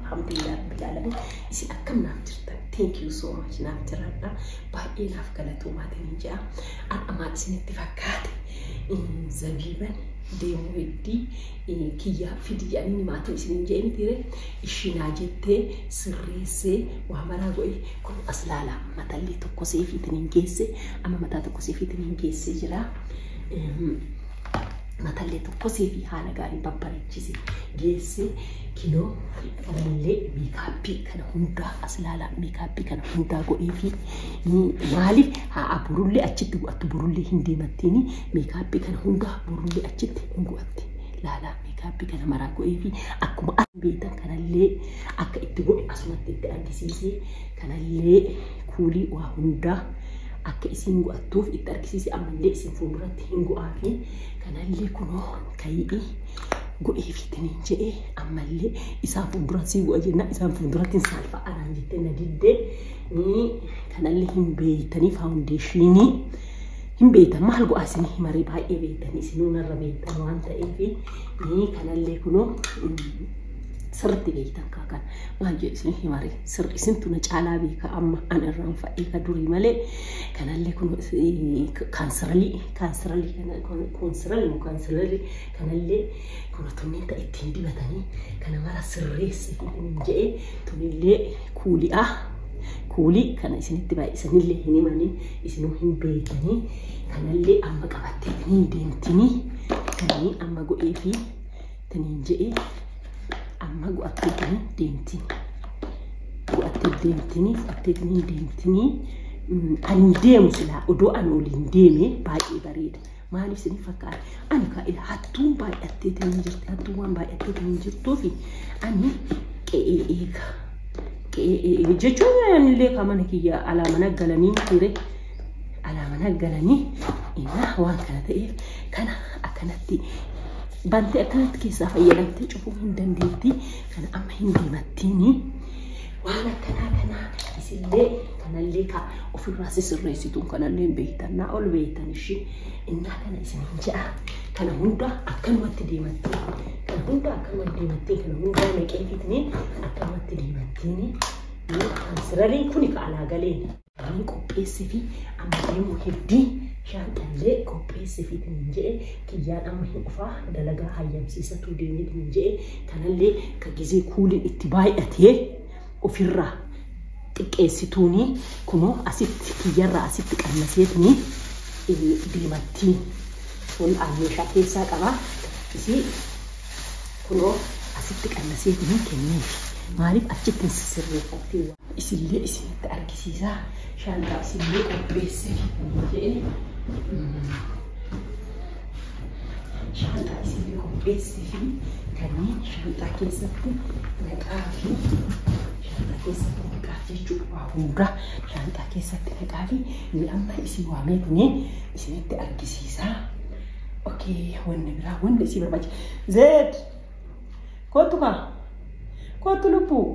Alhamdulillah rabbil alamin. Isin akkam naaf jirtan? Thank you so much naaf jiraadha. Baay'ee naaf galatoomaa jedha. Har'a isinitti fakkaate zabiiban deemuu heddii kiyyaa fidi jedhanii maatiin isiniin jedhe mitiire ishinaa jettee sirreessee waa maraa godhe kun as laala matallee tokko seefiitiin hin geesse amma mataa tokko seefiitiin hin geessee jira. Matallee tokko seefii haala gaariin babbareechise geesse kinoo kanallee meekaappii kana hundaa as laala meekaappii kana hundaa godhee fi maaliif haa borullee achitti go'attu borullee hin deemattiin meekaappii kana hundaa borullee achitti hin go'atti laala meekaappii kana maraa godhee fi akkuma as beektan kanallee akka itti godhe asumatti itti argisiisee kanallee kuulii waa hundaa akka isin go'attuuf itti argisiise ammallee isin fuulduratti hin go'aa fi kanallee kunoo kayii godhee fiitiniin jedhee ammallee isaan fuulduratti si go'a jenna isaan fuulduratti hin saalfa'anaan jettee na diddee kanallee hin beeytanii faawundeeshinii hin beeytan maal go'aa isin himaree baay'ee beeytanii isinuu narra beeytan waan ta'eef kanallee kunoo sirriitti beektan kaakan maal jedhu isin himare sirri isintu na caalaa beeka amma an irraan fa'ee ka durii malee kanallee kun kaansiralii kaansiralii koonsiralii kaansiralii kanallee kun tunneen ta ittiin dibatanii kana mara sirreessi jedhee tunillee kuuli'aa kuulii kana isinitti baay'isanillee hin himanii isinuu hin beekanii kanallee amma qabattee hin deemtinii kanneen amma godhee fi taniin jedhee amma go'attee deemtini. Go'attee deemtini, fudhattee deemtini. Ani deemu silaa odoo ani waliin deeme baay'ee bareeda. Maaliif isin fakkaata? Ani kaa'ila hattuun baay'attee hin jirti. Hattuun waan baay'attee hin jirtuufi ani qe'ee eega. Qe'ee eega jechuun anillee ka mana kiyya alaa mana galanii ture. Alaa mana galanii innaa waan kana ta'eef kana akkanatti bantee akkanatti keessaa fayyadamtee cufuu hin dandeetti. Kana amma hin deemattiini. Waan akkanaa kanaa isillee kanallee ka ofirraa sisirreessituun kanallee hin beektan naa ol beektan ishii innaa kana isin ja'a. Kana hunda akkanumatti deemattiin. Kana hunda akkanumatti deemattiin. Kana hundaa naqee fitnee akkanumatti deemattiin. Kansiraliin kuni ka alaa galeen. Ani qopheessee fi amma deemuu heddii shaanxallee qopheessee fi hin jedhe kiyyaan amma hin dhufaa dalagaa hayyamsiisatuu deemee hin jedhe kanallee ka gizee kuuliin itti baay'atee ofirraa xiqqeessituuni kunoo asitti kiyyarraa asitti qannaseetuni deemattiin kun meeshaa keessaa qabaa isii kunoo asitti qannaseetuni kenneefi maaliif achitti hin sirreeffattee isillee isinitti argisiisaa shaanxaa isillee qopheessee jedhee shaanxaa isillee qopheessee fi kanneen shaanxaa keessatti naqaa fi shaanxaa keessatti naqaa jechuudha waa hundaa shaanxaa keessatti naqaa fi ni amma isii waameetuni isinitti argisiisaa. Okee wanni biraa wanni isii barbaachisa. Zeed kootu kaa kootu lubbuu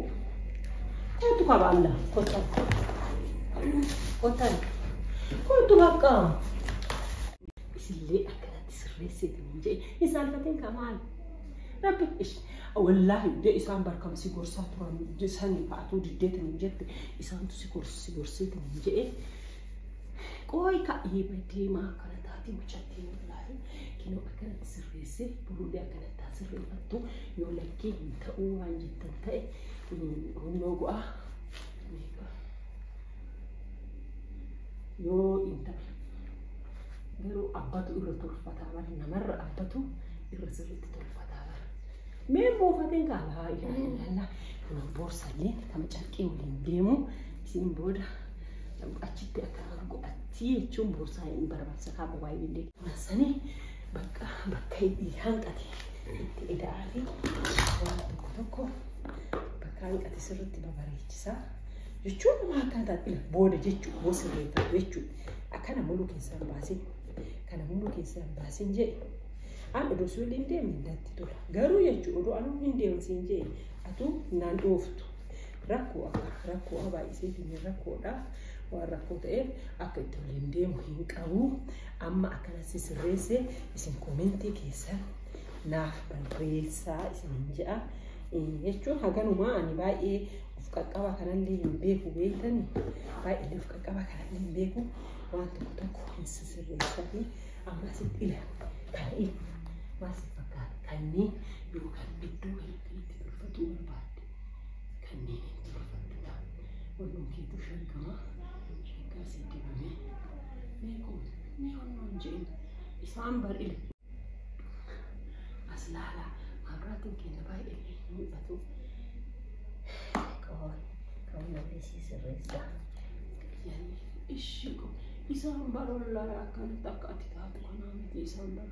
kootu kaa baalla kootu kootu kootu bakka. Isillee akkanatti sirreessitiin jedhe hin saalfatiin kaa maal? Rabbi wallaahi de isaan barkam si gorsaa turan sanii fa'atuu diddeetiin jette isaantu si gorsi gorseetiin jedhe qooyi ka'ee deemaa akkana taatee mucattiin wallaahi kinoo akkanatti sirreessee borullee akkanatti haa sirreeffattu yoo lakkii hin ta'uu waan jettan ta'e humnoo go'aa yoo hin ta'e garuu abbatu irra tolfataa bara namarra abbatu irra sirriitti tolfataa bara. Mee buufateen kaa laa ilaaha illallah kun boorsallee kama carqii waliin deemu isin booda achitti akka godhatti jechuun boorsaa hin barbaachisa kaa mobaayilillee. Sanii bakka bakka hanqate itti ida'aa fi waan tokko tokko bakka hanqate sirriitti babareechisa. Jechuun nama akkana taate booda jechuun boo sirreeffatu jechuudha. Akkana muluu keessaan baasin kana muluu keessaan baasin jedhe. An odoo si waliin deemne natti tola. Garuu jechuun odoo anuu hin deemu siin jedhe atuu naan dhooftu. Rakkoo akka rakkoo baay'iseetiin rakkoodha. Waan rakkoo ta'eef akka itti waliin deemu hin qabu. Amma akkana sirreesse isin koomentii keessan naaf barreessaa isiniin jedha. Jechuun haganumaa ani baay'ee of qaqqaba kanallee hin beeku beektanii baay'ee of qaqqaba kanallee hin beeku waan tokko tokko hin sisirreessanii amma asitti ila kana ila maal si fakkaata kanneen yookaan iddoo kan akkanatti tolfatuu barbaadde kanneen hin tolfattudha. Walloon keetu shaggamaa shaggaa si dibamee mee kun mee honnoon jedhin isaan bar ila as laalaa mabraatiin keenya baay'ee hin mul'atu. Ishii isaan bar ollaa akkanatti akka ati taatu kanaa miti isaan bar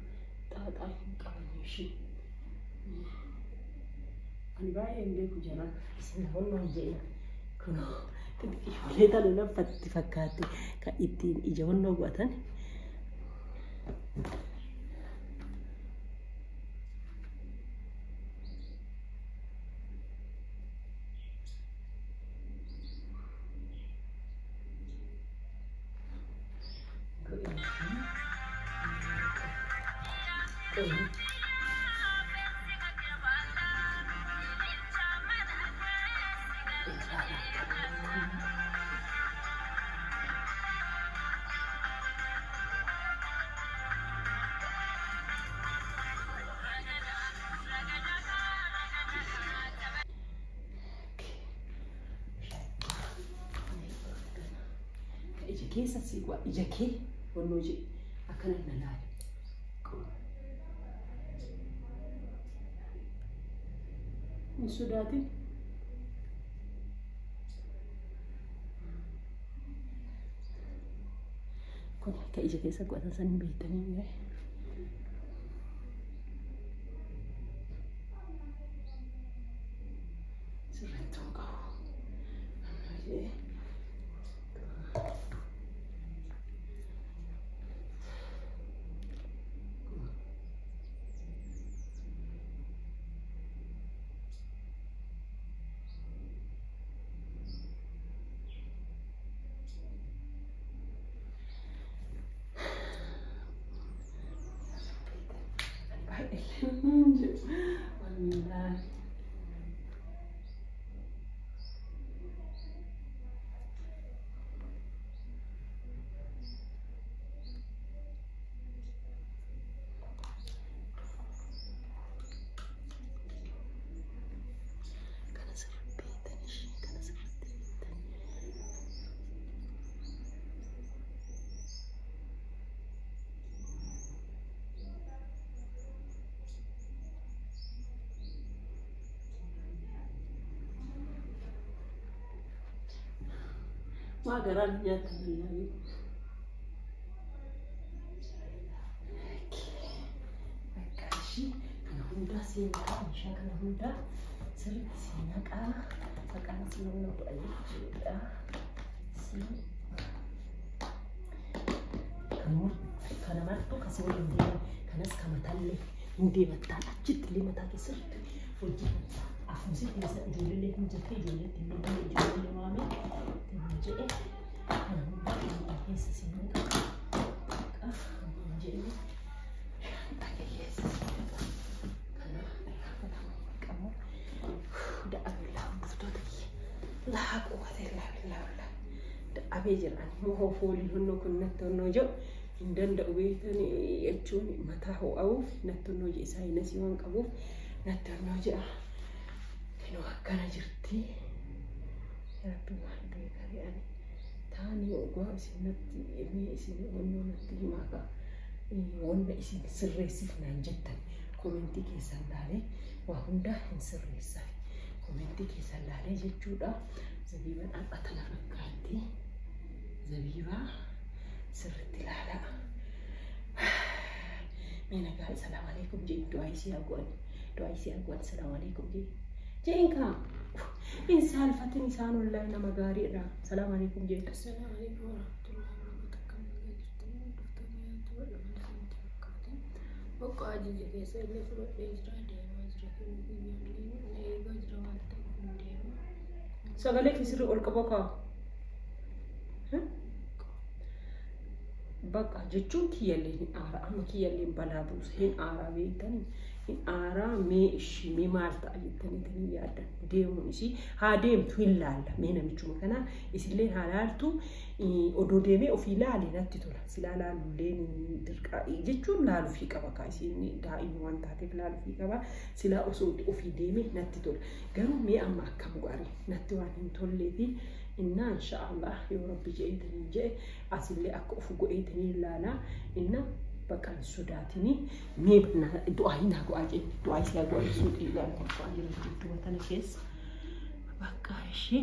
xaaxaa hin qaban ishii. Ani baay'ee hin beeku jalaan isin honnoon jedhina. Kunoo xixiqqishoolee tana naffatti fakkaatti kan ittiin ija honnoo godhatan. Ija keessa siqaa ija kee honnoo jedhe akkana na laale. Hin sodaatin. Kun akka ija keessa godhatan san hin beektanii mire. Sirriitti hin qabu. Honnoo jedhee. Wallahi. Kana sirriitti beektan ishee kana sirriitti beektan. Waa garaan nyaata wallahi. Bakka ishii kana hundaa seenaa meeshaa kana hundaa sirriitti seenaa qaa maqaan sinannoo godha jechuudha. Kana martu kasii waliin deeman kanas kamatallee hin deemattaan achitti illee mataa keessatti hojjetan afuusi keessa ijoollee hin jirte ijoolleetti illee mana ijoollee waame hin jedhe kana hundaa mataa keessa seenaa qaba. Hin jedhe shaantaa keessa kana irraanfatamuu hin qabu. Da'abilaa hordoftoota kiyya laa quwwata illaa billaa wallaahi. Da'abee jira ani immoo fooliin honnoo kun natti honnoo jedhu hin danda'u beektanii jechuun mataa ho'ahuuf natti honnoo jedhe saayinasii waan qabuuf natti honnoo jedha. Kinoo akkana jirti. Rabbi maal beekare ani taanii ogaa isin natti mee isin honnoo natti himaa ka'a. Wanna isin sirreessiif naan jettan komentii keessan laalee waa hundaa hin sirreessaa. Komentii keessan laalee jechuudha. Zabiibaan har'a tana fakkaatti. Zabiibaa sirriitti ilaalaa. Mee nagaa salaamu alaikum jee du'aa isii haa go'an. Du'aa isii haa go'an salaamu alaikum jee. Jeen kaa hin saalfatin isaan wallahi nama gaariidha. Salaamu alaikum jee. Assalaamu alaikum warahmatullahi wabarakatuh. Akkam nagaa jirtanii hordoftoota yaaduu dhumana isinitti fakkaate. Boqqoo ajija keessa illee fudhadhee jira deemaa jira kennu kiyyaallee na eegaa jira waan ta'eef hin deema. Sagalee keessirri ol qaboo kaa. Bakka jechuun kiyyallee hin aara amma kiyyallee balaa buusa hin aara beektanii Hin aaraa mee ishii mee maal ta'a jettanii yaaddan deemuun ishii haa deemtu hin laalla mee namichuma kana isillee haa laaltu odoo deemee ofii laale natti tola silaa laalullee dirqaa jechuun laaluufii qaba kaa isiin daa'ima waan taateef laaluufii qaba silaa osoo ofii deemee natti tola garuu mee amma akkam gaarii natti waan hin tolleefi innaa inshaallah yoo rabbi je'eetanii je'e asillee akka of godheetanii laalaa inna bakka hin sodaatini mee du'aa hin haa jenne du'aa isii haa go'aa suuqii ilaalu kolfaa jira dudduuba tana keessa bakka ishee.